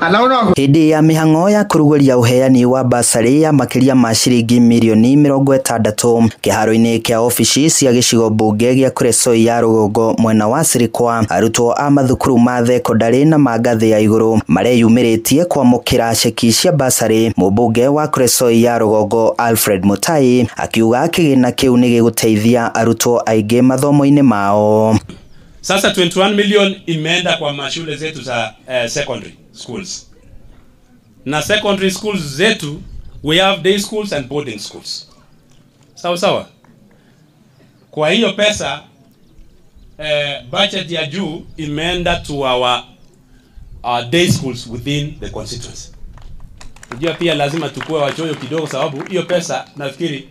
Hĩndĩ ya mĩhang'o ya kũrugũria ũheani wa basarĩ ya makĩria ma ciringi mirioni 60 kĩharo-inĩ kĩa obici cia gĩcigo mbunge gĩa Kuresoi ya rũgongo mwena wa Sirikwa, arutwo a mathukuru ma thekondarĩ na ma ngathĩ ya igũrũ mareyumĩrĩtie kwamũkĩra ceki cia basarĩ. Mũmbunge wa Kuresoi ya rũgongo Alfred Mutai akiuga kĩgĩna kĩu nĩ gĩgũteithia arutwo aingĩ mathomo-inĩ mao. Sasa 21 million imeenda kwa mashule zetu za secondary schools. Na secondary schools zetu we have day schools and boarding schools. Sawa sawa. Kwa hiyo pesa budget ya juu imeenda to our day schools within the constituency. Unajua pia lazima tukue wachoyo kidogo, sababu hiyo pesa nafikiri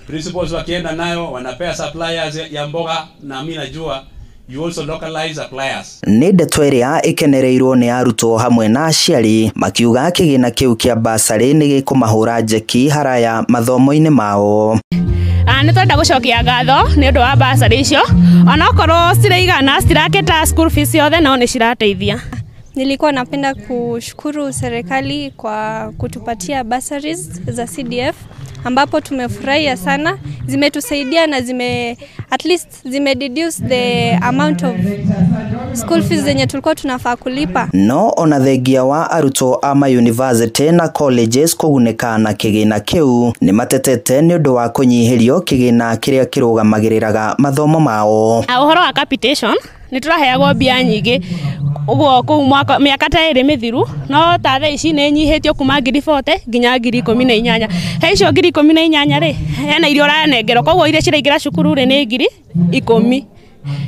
principals wakienda nayo wanapea suppliers ya mboga, na mimi najua you also localize suppliers. Nĩ ndeto ĩrĩa ĩkenereirwo nĩ arutwo hamwe na aciari makiuga kĩgĩna kĩu kĩa basarĩ nĩ gĩkũmahũra njeki haraya mathomo-inĩ mao. Nĩ twenda gũcokia ngatho nĩ ũndũ wa basarĩ icio, onokorwo ciraigana citirakĩta school fees yothe, no nĩ cirateithia. Nilikuwa napenda kushukuru serikali kwa kutupatia bursaries za CDF, ambapo tumefurahia sana. Zimetusaidia na at least zime reduce the amount of school fees zenye tulikuwa tunafaa kulipa. No ona thengia wa arutwo a ma university na colleges kũgunĩka na kĩgĩna kĩu nĩ matetete nĩ ũndũ wa kũnyihĩrio kĩgĩna kĩrĩa kĩrũgamagĩrĩraga mathomo mao. Ũhoro wa capitation nĩ tũraheagwo mbia nyingĩ ũguo kũu mwaka mĩaka ta ĩrĩ mĩthiru, no ta thaa ici nĩ nyihĩtio kuma 40,000 nginya 18,000. He icio 18,000 rĩ, hena iria ũranengerwo, koguo iria ciraingĩra cukuru rĩ nĩ 10,000.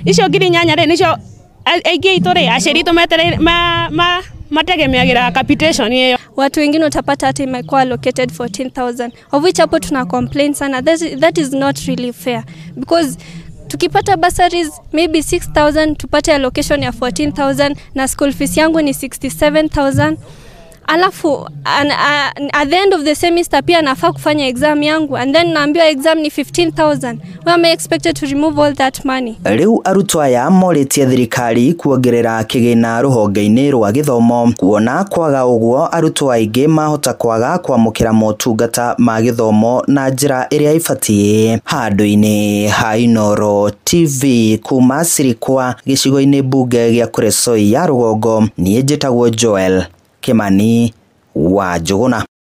Icio 8,000 rĩ nĩcio aingĩ aitũ rĩ aciari aitũ metereire mategemeagĩra capitation ĩyo. Watu wengine utapata hata imekuwa allocated 14,000, of which hapo tuna complain sana. That is not really fair, because tukipata bursaries maybe 6,000 tupate allocation ya 14,000 na school fees yangu ni 67,000. Alafu at the end of the semester pia nafaa kufanya exam yangu, and then naambiwa exam ni 15,000. Where am I expected to remove all that money? Rĩu arutwo aya morĩtie thirikari kuongerera kĩgĩna rũhonge-inĩ rwa gĩthomo, kuona kwaga ũguo arutwo aingĩ mahota kwaga kwamũkĩra motungata ma gĩthomo na njĩra ĩrĩa ĩbatiĩ. Handũ-inĩ ha Inooro TV kuma Sirikwa gĩcigo-inĩ mbunge gĩa Kuresoi ya rũgongo, niĩ njĩtagwo Joel Kimani wa Njũgũna.